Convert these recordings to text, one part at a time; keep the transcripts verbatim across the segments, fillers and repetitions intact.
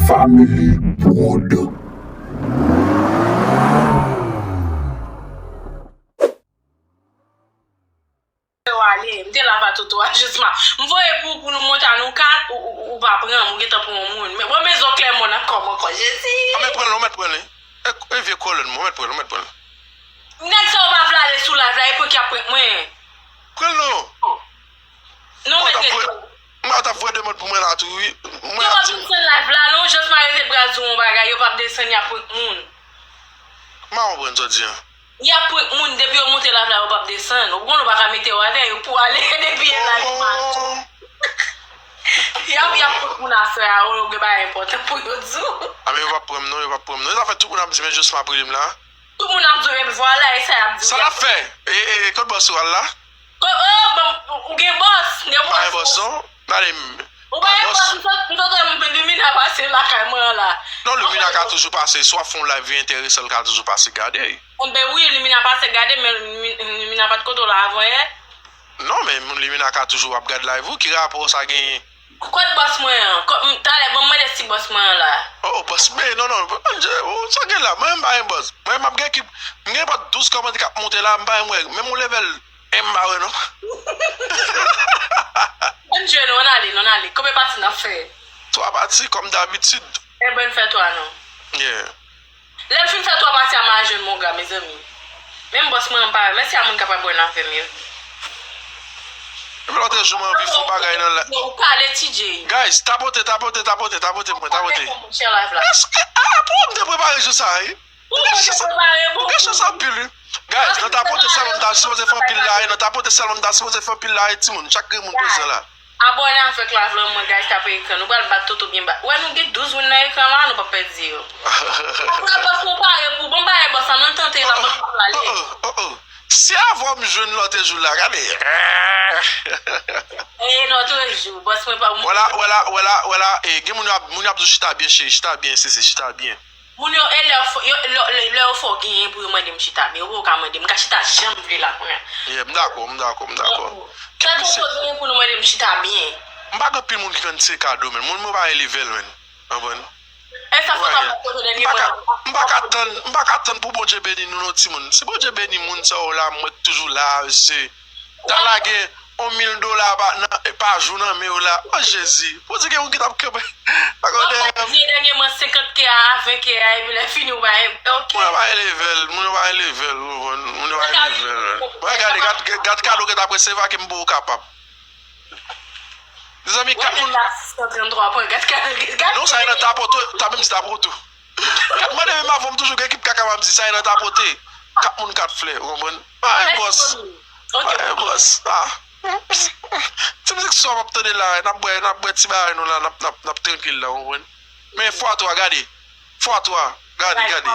Family Prod. Yo ale, m te la va Toto a jisman. M voye pou, pou nou monte a nou kat, ou, ou, ou pa pran, ou gentan pran yon moun. Men, mwen bezwen Clermont nan kòm ankò, Jezi. A, men pran l, ou mèt pran l. E, e vye kolòn mwen, ou mèt pran l, ou mèt pran l. Nèg sa yo pa vle ale sou live la, e pou ki ap prank mwen. Pran l non. Non, Mwen mèt t ap rete. voye, mwen t ap voye demann pou mwen la tou, wi. Mwen Yo ap pa di. Desann live la, non, jisman rete bra di yon bagay, yo pa desann, y ap prank moun. M pa konprann sa w di an. Y ap prank moun, depi yo monte live la, yo p ap desann. Ou konn ou pa ka mete yo atè, yo pou ale depi e live match. Y ap, y ap prank moun afè a, ou gen bagay enpòtan pou yo di w. A, men yo p ap pran m non, yo p ap pran m non. E sa fè tout moun ap di, men Josma ap rele m la. Tout moun ap di w, epi vwala, e sa y ap di w. Sa l ap fè? E, e, e, kot bòs ou al la? Ko-, oh, bon, ou gen bòs, gen M pa gen bòs. Bòs non. Gade m. Ou pa gen bòs, m sot, m sot wè m Lumina pase lakay mwen an la. Non, Lumina ka toujou pase. Si w ap fè yon live enteresan, l ka toujou pase gade. Enben wi, Lumina pase gade, men Lumi-, Lumina pa t kote w la avan yè. Non, men moun Lumina ka toujou ap gad live ou. Ki rapò sa genyen? Kot bòs mwen an? Kot, m, talè, ban m mande si bòs mwen an la. Oh, oh, bòs, men non, non, Bondye, oh, sa gen la? Mwen, m pa gen bòs. Mwen, m ap gen ekip. M gen pòt douz kòmantè k ap monte la, m pa gen mwen. Menm yon level, m pa wè non. Ann jwe non, ann ale, non, ann ale. Konbyen pati n ap fè? Twa pati, kòm dabitid. Enben n fè twa non. Yeah. Lè m fin fè twa pati a, m a jwenn Monga, mezanmi. Menm bòs mwen an pa wè. Mèsi a moun k ap abòne avè m yo. Epi lòt jou, mwen anvi fè yon bagay nan la. Yo, ou kale T J. Guys, tapote, tapote, tapote, tapote mwen, tapote. Mon chè live la. Èske, ah, pou mwen te prepare jou sa, wi? Ou mwen te prepare, Ou gen chans anpil, wi. Guys, nan tapote sèlman m ta sipoze fè anpil la, wi. Nan tapote sèlman m ta sipoze fè anpil la, wi, timoun. Chak grenn moun prezan la. Abòne avèk live la, mwen, guys, tape ekran. Nou pral bat Toto byen ba. Wè, nou gen douz moun nan ekran la, nou p ap pèdi yo. Apre bòs mwen pare pou, bon, pare bòs la, nan tante la, bòs la ale. Oh, oh, oh, oh. Se avè w m jwenn lòt jou la, gade. E lòt jou, bòs mwen pa. Wè la, wè la, wè la, wè la, e, gen moun yo ap, moun yo ap di w chita byen, cheri, chita byen, sisi, chita byen. Moun yo, e lè yo fò, yo, lè, lè, lè yo fò genyen pou yo mande m chita byen, ou ka mande m, m ka chita jan m vle la kounye a. Yeah, m dakò, m dakò, m dakò. Sa Toto genyen pou nou mande m chita byen. M pa gen anpil moun ki konn tire kado, men moun mwen pa gen level, men. Konprann? E sa fò sa pa kote dènye M pa ka, mwen. M pa ka tann, m pa ka tann pou Bondye beni nou non timoun. Si Bondye beni moun sa yo la, mwen toujou la, mesye. Ta lage yon mil dola pa, nan, pa jou nan men yo la. Oh, Jezi. Pou di gen moun ki t ap kanpe. Pa konn dèyè m. Dènyèman senkant K a, ven K a, epi lè fini ou pa, ok. Moun yo pa gen level, moun yo pa gen level, moun yo pa gen level. Mwen gade, gad, gad kado ke t ap resevwa ke m pou kapab. Mezanmi, kat moun. Sis san trannntwa pwen, gad, gad, gad. Non, sa e nan tapoto, ta menm si tapoto. Kat mande menm avan m toujou gen ekip kaka m ap di, sa e nan tapote. Kat moun kat flè, ou konprann? Pa gen bòs. Pa gen bòs. Ah. Ti mizik swa m ap tande la, n ap bwè, n ap bwè ti bagay nou la, n ap, n ap, n ap trankil la, ou konprann? Men fwa twa, gade. Fwa twa, gade, gade.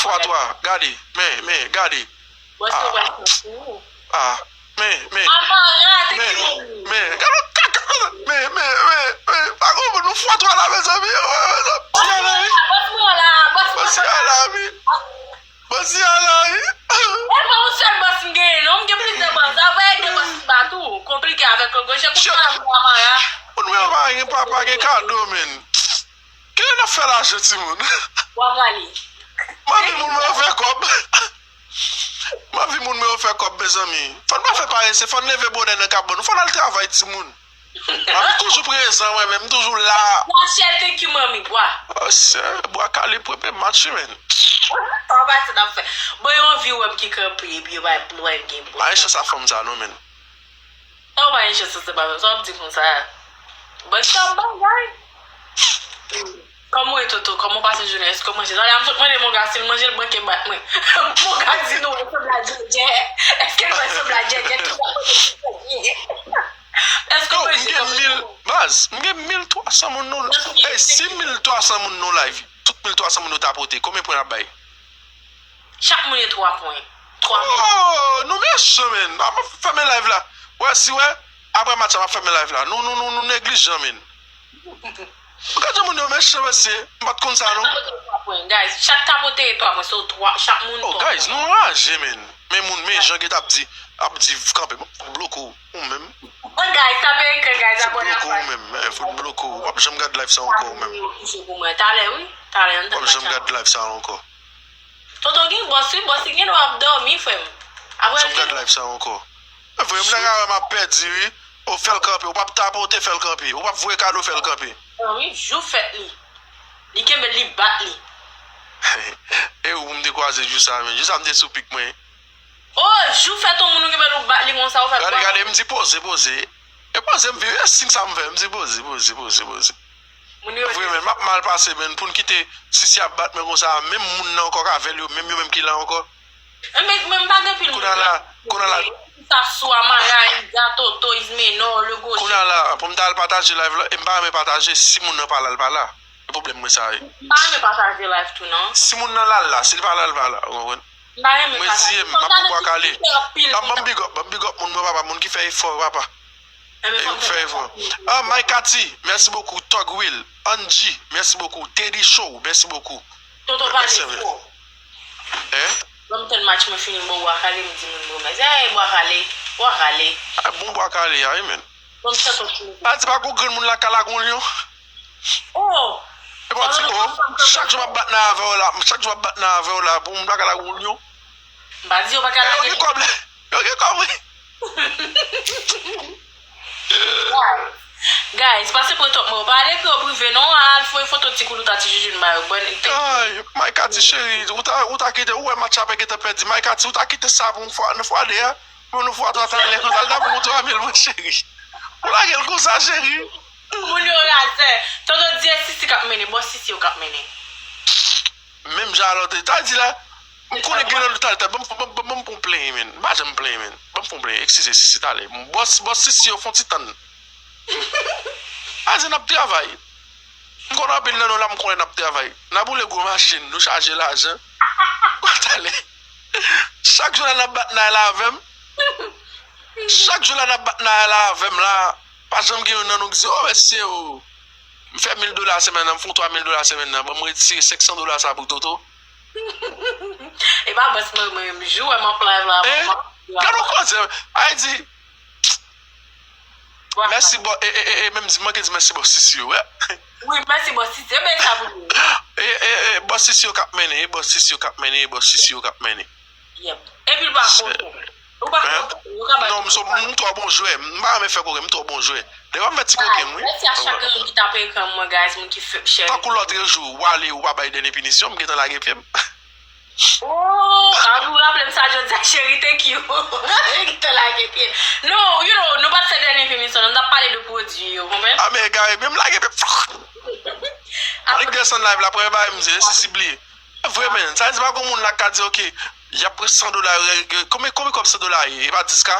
Fwa twa, gade. Men, men, gade. Ah. Ah. Men, men. Men, men. Gade kaka. Men, men, men, men. Pa konprann nou fwa twa la, mezanmi. Bòs mwen la, bòs mwen la. Bòs mwen la, wi. Bòs mwen la, wi. E pa yon sèl bòs m genyen, non. M gen plizyè bòs. Sa vle gen bòs ki ba tou. Konplike avèk Gogo. Chè konsa la mwen a Mara. Moun mwen pa gen papa, gen kado, men. Kilè n ap fè lajan, timoun? W ap rale. M anvi moun mwen yo fè kòb. M anvi moun mwen yo fè kòb, mezanmi. Fò n pa fè parese, fò n leve bonè nan kab ban nou. Fò n al travay, timoun. M ap toujou prezan, mwen menm, m toujou la. Rachel, thank you, mami. Bwa. Oh, sè, bwa kale premye match, wi, men. Sa w pa di n ap fè. Bon, yo anvi wè m ki kanpe, epi yo pa, yo pa gen bwa. Pa gen chans a fanm sa, non, men. Sa w pa gen chans, se pa sa w ap di konsa. Bon, sa bagay. Kòman w ye, Toto? Kòman w pase jounen? Èske w manje? Talè a m sot mande Monga si l manje, l manke bat mwen. Monga di nou wè sanblaj djèdjè. Èske nou wè sanblaj djèdjè? Tout sa kote ki fè byen. Èske w manje? Yo, m gen mil, baz, m gen mil twa san moun nou, ey, si mil twa san moun nou live, tout mil twa san moun nou tapote, konbyen pwen n ap bay? Chak moun gen twa pwen. Twa mil. Oh, nou mechan, men. A, m ap fèmen live la. Wè, si wè, apre match la, m ap fèmen live la. Nou, nou, nou, nou neglijan, men. Ou gade moun yo mechan, mesye. M pa t konn sa, non. Chak tapote twa pwen, guys. Chak tapote twa pwen, so twa, chak moun twa pwen. Oh, guys, nou anraje, men. Men moun, men jan ki t ap di, ap di, kanpe, m ap bloke w, ou menm. Bon, guys, tape ekran, guys, abòne ak paj. Fout bloke w menm, eh, fout bloke w. W p ap janm gad live sa ankò ou menm. Talè, wi. Talè, ann W p ap janm gad live sa ankò. Toto gen bòs, wi, bòs, li gen dwa ap dòmi, frè m. Apre, w p ap janm gad live sa ankò. E vre, m nan kare m ap pèdi, wi. Ou fè l kanpe, ou p ap tapote, fè l kanpe. Ou p ap voye kado, fè l kanpe. Wi, jou fèt li. Li kenbe l, li bat li. E ou m te kwaze jou sa, men. Jou sa, m te sou pik mwen. Oh, jou fèt yon moun ou kenbe l ou bat li konsa, ou fè gade, gade, m di poze, poze. E poze, m vire, e siy sa m fè, m di poze, poze, poze, poze. Vre, men, m ap mal pase, men, pou n kite Sisi ap bat mwen konsa, menm moun nan ankò k avè l yo, menm yo menm ki la ankò. Men, men m pa gen pil moun. Kounye a la, kounye a la. Sa sou a, Mara, India, Toto, Ismenor, Le Gaucher. Kounye a la, pou m ta al pataje live la, e m pa renmen pataje, si moun nan pa la, l pa la. E pwoblèm mwen sa ye. M pa renmen pataje live tou, non. Si moun nan la, l la, si l pa la, l pa la, ou konprann? M pa renmen pataje. Mwen di, m ap pran bwa kale. Ban m big up, ban m big up moun mwen, papa, moun ki fè efò, papa. Ebyen, fò m fè efò. Ah, Mike Cathy, merci beaucoup. Tog Will, Angie, merci beaucoup. Teddy Show, merci beaucoup. Toto pale fò. Hein? Ban m tann match mwen fini, m ba w bwa kale, m di moun mwen, hey, bwa kale, bwa kale. Ah, bon bwa kale a, wi, men. Ban m tann match mwen. Ah, di pa gon grenn moun lakay la gon lyon. Oh! E pa di, oh, chak jou m ap bat nan avè w la, chak jou m ap bat nan avè w la, pou moun lakay la gon lyon. M pa di yo pa ka lage. Yo gen kòb la. Yo gen kòb, wi. Guys, pase pran twòp mwen. Pa ale ekri yo prive, non. Al voye foto ti koulout a ti joujou ba yo. Bòn, thank you. Ay, Mike Cathy, cheri, ou ta, ou ta kite, ou wè match ap gentan pèdi. Mike Cathy, ou ta kite sa pou yon fwa, yon fwa de a. Pou yon fwa twa talè, konsa, l ta pou yon twa mil, mwen, cheri. Ou lage l konsa, cheri. Moun yo razè. Tonton di e Sisi k ap mennen. Bon, Sisi yo k ap mennen. Menm jan a lòt, ta di la, m konnen gen lòt talè, ban m, ban m, ban m, ban m pran plenyen, men. M pa janm plenyen, men. Ban m pran plenyen, eskize, Sisi, talè. Bòs, bòs Sisi yo fè yon ti tann. A di n ap travay. M konn anpil nan nou la, m konnen n ap travay. N a boule gwo machin, nou chaje lajan. Talè. Chak jou la n ap bat nay la avè m. Chak jou la n ap bat nay la avè m la. Pa janm gen youn nan nou ki di, oh, mesye, oh. M fè mil dola semèn nan, m fè twa mil dola semèn nan. Ban m retire senk san dola sa pou Toto. E pa bòs mwen, mwen, m jou wè m ap live la. Hein? Gade yon koze. Ay di, mèsi bò, e, e, e, e, menm di, manke di mèsi bò Sisi yo, wè. Wi, mèsi bò Sisi yo, men sa pou nou. E, e, e, bò Sisi yo k ap mennen, e bò Sisi yo k ap mennen, e bò Sisi yo k ap mennen. Yep. Epi l pa kontan. Ou pa kontan, yo ka bay. Non, m so, m twò bon jwè. M pa renmen fè koken, m twò bon jwè. Devan m fè ti koken, wi. Mèsi a chak moun ki tape ekran mwen, guys, moun ki fè m share. Tankou lòt jou, ou ale, ou pa bay dènye pinisyon, m gentan lage pye m. Oh, a, ou raple m sa jodi a, cheri, thank you. Gentan lage pye. No, you know, nou pa t fè dènye pinisyon, nou t ap pale de pwodui yo, konprann? A, men egare, men m lage pye m. Malik Gerson live la, premye bagay m di, e Sisi bliye. Vre, men, sa vle di pa gon moun la k ka di, ok, y ap pran san dola, konbyen, konbyen kòb san dola ye? E pa dis ka?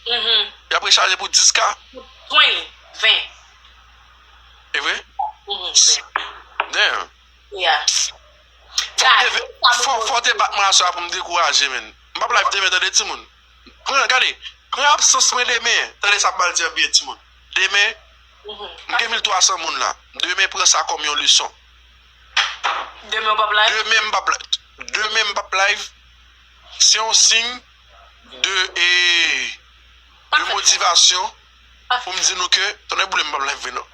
Mhm. Y ap rechaje pou dis ka? Twenty, ven. E vre? Mhm, ven. Damn. Yeah. Fò w te, fò, fò w te bat mwen aswè a pou m dekouraje, men. M p ap live demen, tande, timoun. Pran, gade, pran absans mwen demen. Tande sa m pral di an byen, timoun. Demen, m gen mil twa san moun la. Demen, pran sa kòm yon leson. Demen, w p ap live? Demen, m p ap live. Demen, m p ap live. Se yon siy de, e, de motivasyon pou m di nou ke, tonnè boule m p ap live vre non.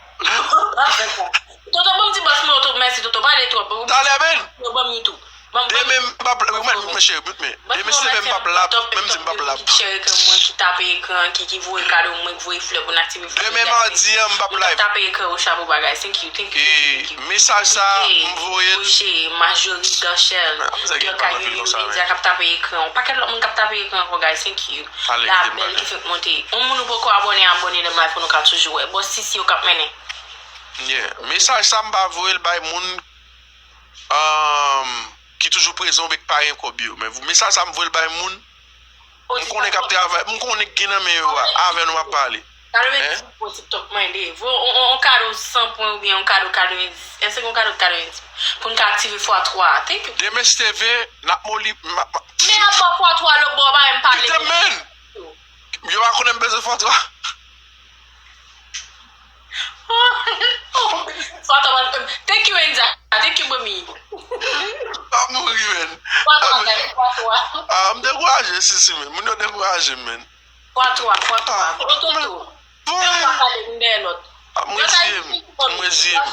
Toto, ban m di bòs mwen yon tou mèsi, Toto, pale twòp. Talè, men. Yo ban m YouTube. Demen, m p ap, mwen, mwen, cheri, mute men. Demen, si demen m p ap la, menm di m p ap la. Ki share ekran mwen, ki tape ekran, ki, ki voye kado mwen, ki voye flè pou n aktive flè. Demen madi an, m p ap live. Tape ekran ou chapo bagay. Thank you, thank you, thank you, thank you. Mesaj sa, m voye l. Roger, Majori, Darchel, Darka, Yoyo, Media k ap tape ekran. Yon pakèt lòt moun k ap tape ekran ankò, guys. Thank you. Labèl ki fenk monte. Yon moun ou poko abòne, abòne nan live pou nou ka toujou wè. Bòs Sisi yo k ap mennen. Yeah. Mesaj sa m pa voye l bay moun, um, ki toujou prezan oubyen k pa gen kòb yo. Men mesaj sa m voye l bay moun m konnen k ap travay, m konnen k gen nan men yo a, avè nou m ap pale. Katrevendizuit pwen TikTok mwen li. Voye on, on, on kado san pwen oubyen on kado katrevendiz. Èske gon kado katrevendiz? Pou n ka aktive fwa twa a. Thank you. Demen si te vle, n ap moli, m ap. Men ap ba fwa twa lòt bò, pa menm pale. Kite men! Yo pa konnen m bezwen fwa twa. Fwa twa, thank you, Enza. Thank you, mami. M ap mouri, men. Fwa twa, guys, fwa twa. Ah, m dekouraje, Sisi, men. Moun yo dekouraje m, men. Fwa twa, fwa twa. Ah, Toto, men. Boy! Ap reziye m, ap reziye m.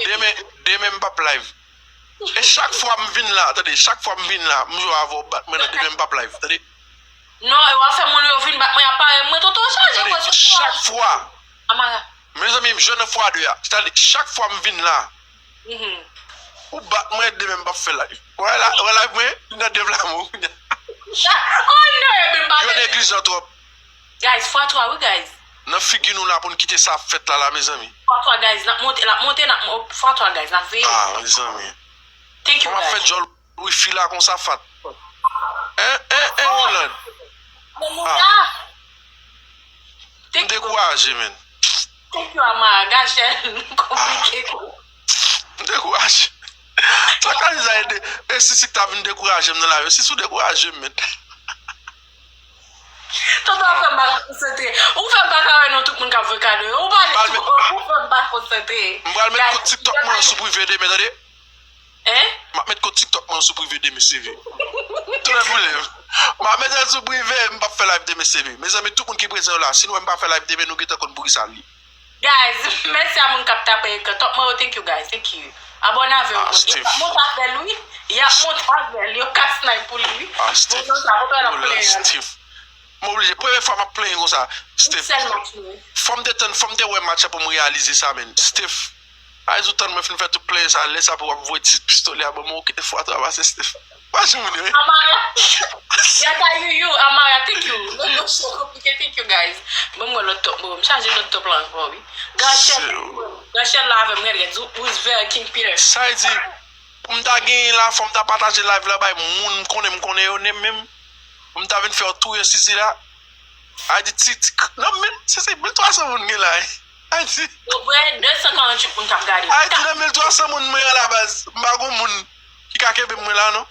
Demen, demen m p ap live. E chak fwa m vin la, tande, chak fwa m vin la, m jwe avè w, bat mwen nan demen m p ap live, tande. Non, e w ap fè moun yo vin bat mwen, ap pare mwen, tonton chaje mwen, chak fwa. Amara. Mezanmi, m jwenn fwa de a. Tande, chak fwa m vin la, ou bat mwen, demen m p ap fè live. Wè la, wè live mwen, li nan dev la mou. Oh non, e menm pa yo neglijan twòp. Guys, fwa twa, wi, guys. Nan figi nou la pou n kite sa ap fèt la, la, mezanmi. Fwa twa, guys, n ap monte, n ap monte, n ap mo-, fwa twa, guys, n ap veye. Ah, mezanmi. Thank you, guys. Kòman fè djòl wifi la konsa, Fat? Hein, hein, hein, Roland? Ah. M dekouraje, men. Thank you, Amara. Gachèl konplike kou. M dekouraje. Sa ka di sa ede. E Sisi ki ta vin dekouraje m nan la yo. Sisi ou dekouraje m, men. Tonton ap fè m pa ka konsantre. Ou fè m pa ka wè non tout moun k ap voye kado yo. Ou pale twòp. Ou fè m pa konsantre. M pral met kont TikTok mwen sou prive demen, tande. Hein? M ap met kont TikTok mwen sou prive demen, seve. Tounen boule. M ap met l sou prive, m p ap fè live demen, seve. Mezanmi, tout moun ki prezan yo la, si nou wè m pa fè live demen, nou gentan konn poukisa l ye. Guys, mèsi a moun k ap tape ekran. Top mwen yo, thank you, guys. Thank you. Abòne avè yo. Ah, Steve. Y ap monte avè l, wi. Y ap monte avè l. Yo ka snipe pou li, wi. Ah, Steve. Bon, non, sa, bon, yo la plenyen. Steve. M oblije. Premye fwa m ap plenyen konsa. Steve. Yon sèl match, wi. Fò m te tann, fò m te wè match la pou m reyalize sa, men. Steve. Ay, ou tann mwen fin fè tout plenyen sa, lè sa pou w ap voye ti pistolè a ban mwen, ou kite fwa twa pase, Steve. Imajine moun yo, wi. Amara. Yaka yuyu, Amara, thank you. Non, non, se konplike, thank you, guys. Ban mwen lòt top, bro. M chaje lòt top la ankò, wi. Gachèl, Gachèl la avè m, rèd, rèd. Who's there, King Peter? Sa vle di, pou m ta genyen la, fò m ta pataje live la bay moun m konnen, m konnen yo, menm, menm. Pou m ta vin fè yo touye Sisi la. Ay di ti, ti, k-, non, men, se, se mil twa san moun gen la, eh. Ay di. Yo vre, de san karanntuit moun k ap gade. Ay di, nan mil twa san moun mwen an la baz, m pa gon moun ki ka kenbe mwen la, non.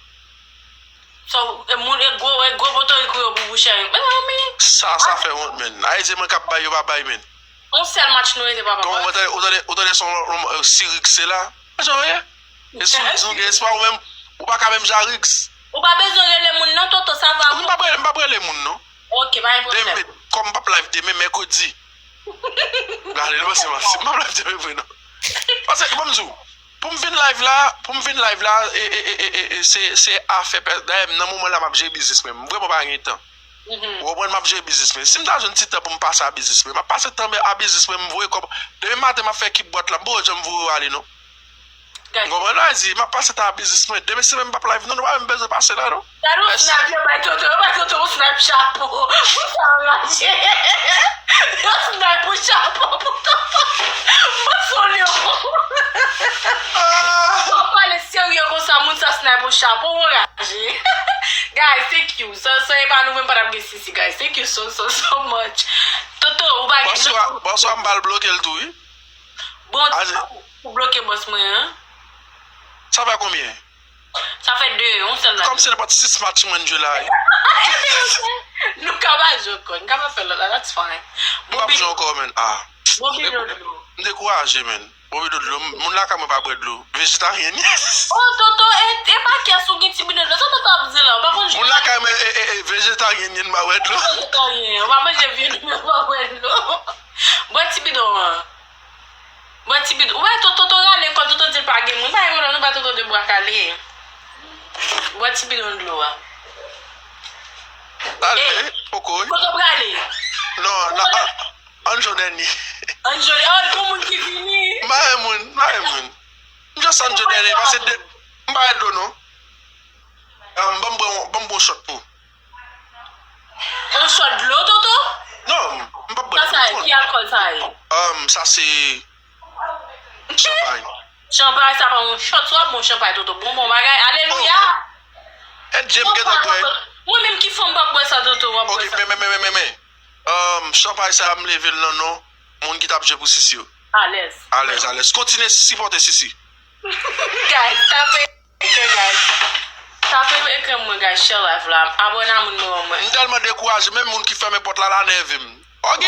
So, e moun, e gwo, e gwo potorik ou yo pou bouche. Mezanmi. Sa, sa fè wont, men. Ay di, mwen k ap bay, yo pa bay, men. Yon sèl match nou rete, papa. Ou tande, ou tande, ou tande son, son, si Riggs se la. Jan w ye? E sou Riggs nou gen espwa ou menm, ou pa ka menm jan Riggs. Ou pa bezwen rele moun non, Toto, sa va. M p ap rele, m p ap rele moun non. Ok, pa gen pwoblèm. Demen, kòm m p ap live demen, mèkredi. Gade, l panse m ap, m p ap live demen vre non. Paske, ban m di w, pou m vin live la, pou m vin live la, e, e, se, se afè pè-, dayè, nan moman la, m ap jere biznis mwen. M vrèman pa gen tan. Ou konprann, m ap jere biznis mwen. Si m ta jwenn ti tan pou m pase a biznis mwen, m ap pase tan a biznis mwen, m voye kòb. Demen maten, m ap fè ekip bwat la, m poko janm voye yo ale non. Ou konprann, Ayiti, m ap pase tan a biznis mwen. Demen, si menm m p ap live non, nou pa menm bezwen pase la non. Gade yon snipe yo bay Toto, yo bay Toto yon snipe chapo. Moun sa anraje. Yon snipe yon chapo pou Toto. Mwen sou li. Fò pale serye konsa, moun sa snipe yon chapo, ou anraje. Guys, thank you. San, san e pa nou menm pa t ap gen Sisi, guys. Thank you so, so, so much. Toto, ou pa gen. Bòs ou a, bòs ou a m pral bloke l tou, wi. Bon, ou bloke bòs mwen an. Sa fè konbyen? Sa fè de, yon sèl la. Kòm se nenpòt sis match mwen jwe la, wi. Nou ka pa jwe ankò, nou ka pa fè lòt la, that's fine. M p ap jwe ankò, men. Ah. Bon, bidon dlo. M dekouraje, men. Bon, bidon dlo. Moun lakay mwen pa bwè dlo. Vejetaryen, yes. Oh, Toto, e, e pa kès ou gen ti bidon dlo. Sa Toto ap di la, ou pa konn jwe. Moun lakay mwen, e, e, e, vejetaryen, li pa bwè dlo. Vejetaryen, ou pa manje vyann, ou pa bwè dlo. Bwè ti bidon an. Bwè ti bidon. Ou wè, Toto, Toto rale kò l, Toto di l pa gen moun. Pa gen pwoblèm, nou ba Toto de bwa kale. Bwè ti bidon dlo a. Ale, poko. Kote w prale? Non, non, ann jwe dènye. Ann jwe, oh, gon moun ki vini. M pa gen moun, m pa gen moun. M just ann jwe dènye, pase de, m pa gen dlo, non. Ah, ban m pran, ban m pran yon shot pou. Yon shot dlo, Toto? Non, m p ap bwè. Sa sa ye? Ki alkòl sa ye? Um, sa se chanpay. Chanpay, sa pa yon shot, sa w ap bon chanpay, Toto. Bon, bon bagay, alelouya. Oh. Èt je m gentan bwè. Mwen menm ki fanm m p ap bwè sa, Toto, w ap bwè sa. Ok, men, men, men, men, men, men. Um, chanpay sa a, m leve l nan non moun ki t ap jwe pou Sisi yo. Alèz. Alèz, alèz. Kontinye sipòte Sisi. Guys, tape. Ekran, guys. Tape ekran mwen, guys, share live la. Abòne a moun mwen, mwen. M tèlman dekouraje, menm moun ki fèmen pòt la, la nève m. Ok.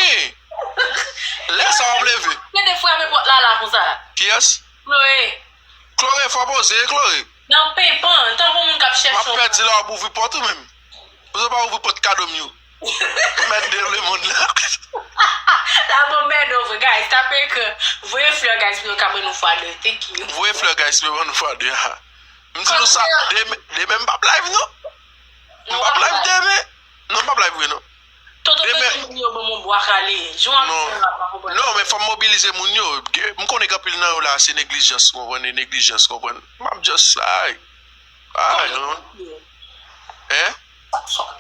Lè sa w ap leve. Mete frape pòt la, la, konsa. Kiyès? Chloé. Chloé, fò poze, Chloé. Nan penpan, tankou moun k ap chèche yon. M ap pèdi la, w ap ouvri pòt ou menm. Ou pa ouvri pòt kado m yo. Mèt de lemonn la. La bon mèt nou vre, guys. Tape ekran. Voye flè, guys, pou yo ka ban nou fwa de. Thank you. Voye flè, guys, pou yo ban nou fwa de. M di nou sa, demen, demen m p ap live, non. M p ap live demen. Non, m p ap live vre, non. Toto bezwen moun yo ban mwen bwa kale. Jan w ap fè la, pa konprann. Non, men fò m mobilize moun yo. M konnen gen anpil nan yo la, se neglijans, ou konprann, e neglijans, ou konprann. M ap just, ay. Ay, non. Hein?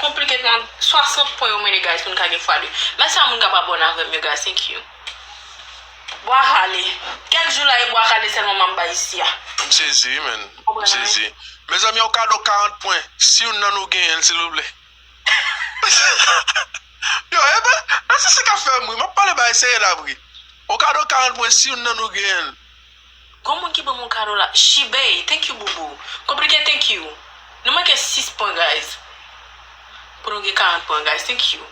Konplike nan swasant pwen yo mennen, guys, pou n ka gen fwa de. Mèsi a moun k ap abòne avè m yo, guys. Thank you. Bwa kale. Kèk jou la, e bwa kale sèlman m ap bay isi a. M sezi, man. M sezi. Mezanmi, yon kado karant pwen. Si youn nan nou genyen l, silvouplè. Yo, e pa, e se sa k ap fè m ri. M ap pale bagay serye la, vre. Yon kado karant pwen, si youn nan nou genyen l. Gon moun ki ban m yon kado la. Shibey, thank you, boubou. Konplike, thank you. Nou manke sis pwen, guys. Pou nou gen karant pwen, guys. Thank you.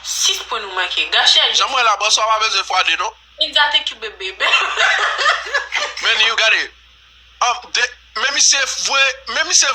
Sis pwen nou manke. Gache. Jan mwen la, bonswa, pa bezwen fwa de, non. Linda, thank you, bebe. Men, you got it. Um, de, men misye vwe, men misye